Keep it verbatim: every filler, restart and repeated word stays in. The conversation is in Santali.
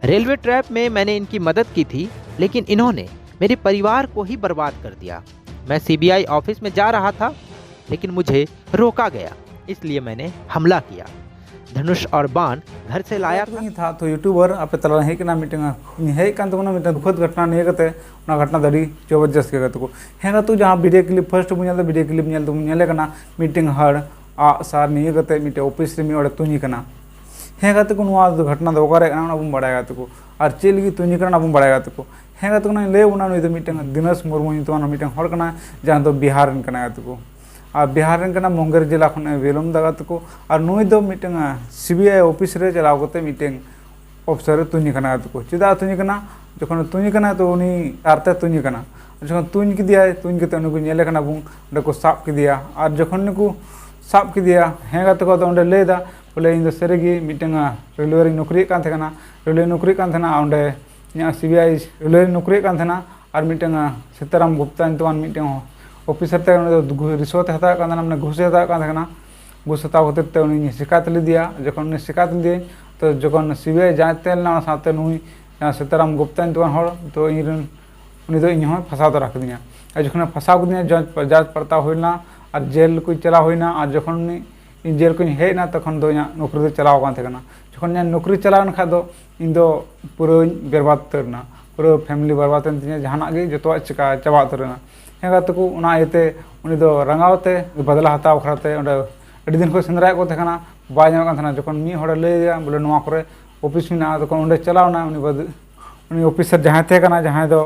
रेलवे ट्रैप में मैंने इनकी मदद की थी, लेकिन इन्होंने मेरे परिवार को ही बर्बाद कर दिया। मैं सीबीआई ऑफिस में जा रहा था, लेकिन मुझे रोका गया, इसलिए मैंने हमला किया। धनुष और बाण घर से लाया था। ᱤᱧ ᱛᱷᱟ ᱛᱚ ᱭᱩᱴᱩᱵᱟᱨ ᱟᱯᱮ ᱛᱟᱞᱟ ᱨᱮ ᱦᱮᱡ ᱠᱟᱱᱟ ᱢᱤᱫᱴᱟᱝ ᱦᱮᱡ ᱠᱟᱱ ᱛᱟᱵᱚᱱᱟ ᱢᱤᱫᱴᱟᱝ ᱫᱩᱠᱷᱚᱫ ᱜᱷᱚᱴᱱᱟ ᱱᱤᱭᱟᱹ ᱠᱟᱛᱮ᱾ ᱚᱱᱟ ᱜᱷᱚᱴᱱᱟ ᱫᱚ ᱟᱹᱰᱤ ᱡᱚᱵᱚᱨᱡᱚᱥᱛ ᱜᱮ ᱜᱟᱛᱮ ᱠᱚ᱾ ᱦᱮᱸ ᱜᱟᱛᱮ ᱠᱚ, ᱡᱟᱦᱟᱸ ᱵᱷᱤᱰᱤᱭᱳ ᱠᱞᱤᱯ ᱯᱷᱟᱨᱥᱴ ᱵᱚᱱ ᱧᱮᱞ ᱮᱫᱟ, ᱵᱷᱤᱰᱤᱭᱳ ᱠᱞᱤᱯ ᱧᱮᱞ ᱛᱮᱵᱚᱱ ᱧᱮᱞᱮ ᱠᱟᱱᱟ ᱢᱤᱫᱴᱟᱝ ᱦᱚᱲ ᱟᱜ ᱥᱟᱨ ᱱᱤᱭᱟᱹ ᱠᱟᱛᱮ ᱢᱤᱫᱴᱟᱝ ᱚᱯᱷᱤᱥ ᱨᱮ ᱢᱤᱫ ᱦᱚᱲᱮ ᱛᱩᱧᱤ ᱠᱟᱱᱟ᱾ ᱦᱮᱸ ᱜᱟᱛᱮ ᱠᱚ, ᱱᱚᱣᱟ ᱫᱚ ᱜᱷᱚᱴᱱᱟ ᱫᱚ ᱚᱠᱟᱨᱮ ᱠᱟᱱᱟ ᱚᱱᱟ ᱵᱚᱱ ᱵᱟᱲᱟᱭᱟ ᱜᱟᱛᱮ ᱠᱚ᱾ ᱟᱨ ᱪᱮᱫ ᱞᱟᱹᱜᱤᱫ ᱛᱩᱧᱤ ᱠᱟᱱᱟ ᱚᱱᱟ ᱵᱚᱱ ᱵᱟᱲᱟᱭᱟ ᱜᱟᱛᱮ ᱠᱚ᱾ ᱦᱮᱸ ᱜᱟᱛᱮ ᱠᱚ, ᱱᱚᱣᱟᱧ ᱞᱟᱹᱭ ᱟᱵᱚᱱᱟ, ᱱᱩᱭ ᱫᱚ ᱢᱤᱫᱴᱟᱝ ᱫᱤᱱᱮᱥ ᱢᱩᱨᱢᱩ ᱧᱩᱛᱩᱢᱟᱱ ᱢᱤᱫᱴᱟᱝ ᱦᱚᱲ ᱠᱟᱱᱟ, ᱡᱟᱦᱟᱸ ᱫᱚ ᱵᱤᱦᱟᱨ ᱨᱮᱱ ᱠᱟᱱᱟᱭ ᱜᱟᱛᱮ ᱠᱚ᱾ ᱟᱨ ᱵᱤᱦᱟᱨ ᱨᱮᱱ ᱠᱟᱱᱟ, ᱢᱩᱝᱜᱮᱨ ᱡᱮᱞᱟ ᱠᱷᱚᱱ ᱮ belong ᱫᱟ ᱜᱟᱛᱮ ᱠᱚ᱾ ᱟᱨ ᱱᱩᱭ ᱫᱚ ᱢᱤᱫᱴᱟᱝ ᱥᱤᱵᱤᱟᱭ ᱚᱯᱷᱤᱥ ᱨᱮ ᱪᱟᱞᱟᱣ ᱠᱟᱛᱮ ᱢᱤᱫᱴᱟᱝ ᱚᱯᱷᱤᱥᱟᱨ ᱮ ᱛᱩᱧᱤ ᱠᱟᱱᱟ ᱜᱟᱛᱮ ᱠᱚ᱾ ᱪᱮᱫᱟᱜ ᱮ ᱛᱩᱧᱤ ᱠᱟᱱᱟ? ᱡᱚᱠᱷᱚᱱ ᱮ ᱛᱩᱧᱤ ᱠᱟᱱᱟ ᱛᱚ ᱩᱱᱤ ᱟᱨᱛᱮ ᱛᱩᱧᱤ ᱠᱟᱱᱟ᱾ ᱡᱚᱠᱷᱚᱱ ᱛᱩᱧ ᱠᱮᱫᱮᱭᱟᱭ, ᱛᱩᱧ ᱠᱟᱛᱮ ᱩᱱᱤ ᱠᱚ ᱧᱮᱞᱮ ᱠᱟᱱᱟ ᱵᱚᱱ, ᱚᱸᱰᱮ ᱠᱚ ᱥᱟᱵ ᱠᱮᱫᱮᱭᱟ᱾ ᱟᱨ ᱡᱚᱠᱷᱚᱱ ᱩᱱᱤ ᱠᱚ ᱥᱟᱵ ᱠᱮᱫᱮᱭᱟ, ᱦᱮᱸ ᱜᱟᱛᱮ ᱠᱚ, ᱟᱫᱚ ᱚᱸᱰᱮ ᱞᱟᱹᱭ ᱮᱫᱟ ᱵᱚᱞᱮ, ᱤᱧ ᱫᱚ ᱥᱟᱹᱨᱤᱜᱮ ᱢᱤᱫᱴᱟᱝ ᱨᱮᱞᱣᱮ ᱨᱤᱧ ᱱᱚᱠᱨᱤᱭᱮᱫ ᱠᱟᱱ ᱛᱟᱦᱮᱸ ᱠᱟᱱᱟ, ᱨᱮᱞᱣᱮ ᱨᱤᱧ ᱱᱚᱠᱨᱤᱭᱮᱫ ᱠᱟᱱ ᱛᱟᱦᱮᱸᱱᱟ, ᱚᱸᱰᱮ ᱤᱧᱟᱹᱜ ᱥᱤᱵᱤᱟᱭ ᱨᱮᱞᱣᱮ ᱨᱤᱧ ᱱᱚᱠᱨᱤᱭᱮᱫ ᱠᱟᱱ ᱛᱟᱦᱮᱸᱱᱟ᱾ ᱟᱨ ᱢᱤᱫᱴᱟᱝ ᱥᱤᱛᱟᱨᱟᱢ ᱜᱩᱯᱛᱟ ᱧᱩᱛᱩᱢᱟᱱ ᱢᱤᱫᱴᱟᱝ ᱚᱯᱷᱤᱥᱟᱨ ᱛᱮ ᱩᱱᱤ ᱫᱚ ᱜᱷᱩ- ᱨᱤᱥᱣᱟᱛ ᱮ ᱦᱟᱛᱟᱣᱮᱫ ᱠᱟᱱ ᱛᱟᱦᱮᱸᱱᱟ, ᱢᱟᱱᱮ ᱜᱷᱩᱥ ᱮ ᱦᱟᱛᱟᱣᱮᱫ ᱠᱟᱱ ᱛᱟᱦᱮᱸ ᱠᱟᱱᱟ᱾ ᱜᱷᱩᱥ ᱦᱟᱛᱟᱣ ᱠᱷᱟᱹᱛᱤᱨ ᱛᱮ ᱩᱱᱤᱧ ᱥᱤᱠᱟᱭᱚᱛ ᱞᱮᱫᱮᱭᱟ᱾ ᱡᱚᱠᱷᱚᱱ ᱩᱱᱤ ᱥᱤᱠᱟᱭᱚᱛ ᱞᱮᱫᱮᱭᱟᱹᱧ, ᱛᱚ ᱡᱚᱠᱷᱚᱱ ᱥᱤᱵᱤᱟᱭ ᱡᱟᱸᱪ ᱛᱟᱦᱮᱸ ᱞᱮᱱᱟ, ᱚᱱᱟ ᱥᱟᱶᱛᱮ ᱱᱩᱭ ᱡᱟᱦᱟᱸ ᱥᱤᱛᱟᱨᱟᱢ ᱜᱩᱯᱛᱟ ᱧᱩᱛᱩᱢᱟᱱ ᱦᱚᱲ, ᱛᱚ ᱤᱧ ᱨᱮᱱ ᱩᱱᱤ ᱫᱚ ᱤᱧ ᱦᱚᱸᱭ ᱯᱷᱟᱸᱥᱟᱣ ᱛᱚᱨᱟ ᱠᱤᱫᱤᱧᱟ᱾ ᱟᱨ ᱡᱚᱠᱷᱚᱱᱮ ᱯᱷᱟᱸᱥᱟᱣ ᱠᱤᱫᱤᱧᱟ, ᱡᱟᱸᱪ ᱡᱟᱸᱪ ᱯᱟᱨᱛᱟᱣ ᱦᱩᱭ ᱞᱮᱱᱟ ᱟᱨ ᱡᱮᱞ ᱠᱚᱧ ᱪᱟᱞᱟᱣ ᱦᱩᱭᱱᱟ᱾ ᱟᱨ ᱡᱚᱠᱷᱚᱱ ᱩᱱᱤ ᱤᱧ ᱡᱮᱞ ᱠᱷᱚᱱᱤᱧ ᱦᱮᱡ ᱮᱱᱟ, ᱛᱚᱠᱷᱚᱱ ᱫᱚ ᱤᱧᱟᱹᱜ ᱱᱚᱠᱨᱤ ᱫᱚ ᱪᱟᱞᱟᱣ ᱟᱠᱟᱱ ᱛᱟᱦᱮᱸ ᱠᱟᱱᱟ᱾ ᱡᱚᱠᱷᱚᱱ ᱤᱧᱟᱹᱜ ᱱᱚᱠᱨᱤ ᱪᱟᱞᱟᱣ ᱮᱱ ᱠᱷᱟᱡ ᱫᱚ ᱤᱧ ᱫᱚ ᱯᱩᱨᱟᱹᱧ ᱵᱮᱨᱵᱟᱫ ᱩᱛᱟᱹᱨ ᱮᱱᱟ, ᱯᱩᱨᱟᱹ ᱯᱷᱮᱢᱮᱞᱤ ᱵᱮᱨᱵᱟᱫ ᱮᱱ ᱛᱤᱧᱟ, ᱡᱟᱦᱟᱱᱟᱜ ᱜᱮ ᱡᱚᱛᱚᱣᱟᱜ ᱪᱤᱠᱟ ᱪᱟᱵᱟ ᱩᱛᱟᱹᱨ ᱮᱱᱟ᱾ ᱦᱮᱸ ᱜᱟᱛᱮ ᱠᱚ, ᱚᱱᱟ ᱤᱭᱟᱹᱛᱮ ᱩᱱᱤ ᱫᱚ ᱨᱟᱸᱜᱟᱣ ᱛᱮ ᱵᱟᱫᱞᱟ ᱦᱟᱛᱟᱣ ᱵᱟᱠᱷᱨᱟ ᱛᱮ ᱚᱸᱰᱮ ᱟᱹᱰᱤ ᱫᱤᱱ ᱠᱷᱚᱱ ᱥᱮᱸᱫᱽᱨᱟᱭᱮᱫ ᱠᱚ ᱛᱟᱦᱮᱸ ᱠᱟᱱᱟ, ᱵᱟᱭ ᱧᱟᱢᱚᱜ ᱠᱟᱱ ᱛᱟᱦᱮᱱᱟ᱾ ᱡᱚᱠᱷᱚᱱ ᱢᱤᱫ ᱦᱚᱲᱮ ᱞᱟᱹᱭ ᱟᱫᱮᱭᱟ ᱵᱚᱞᱮ ᱱᱚᱣᱟ ᱠᱚᱨᱮ ᱚᱯᱷᱤᱥ ᱢᱮᱱᱟᱜᱼᱟ, ᱛᱚᱠᱷᱚᱱ ᱚᱸᱰᱮ ᱪᱟᱞᱟᱣ ᱮᱱᱟ᱾ ᱩᱱᱤ ᱵᱟᱫ- ᱩᱱᱤ ᱚᱯᱷᱤᱥᱟᱨ ᱡᱟᱦᱟᱸᱭ ᱛᱟᱦᱮᱸ ᱠᱟᱱᱟ, ᱡᱟᱦᱟᱸᱭ ᱫᱚ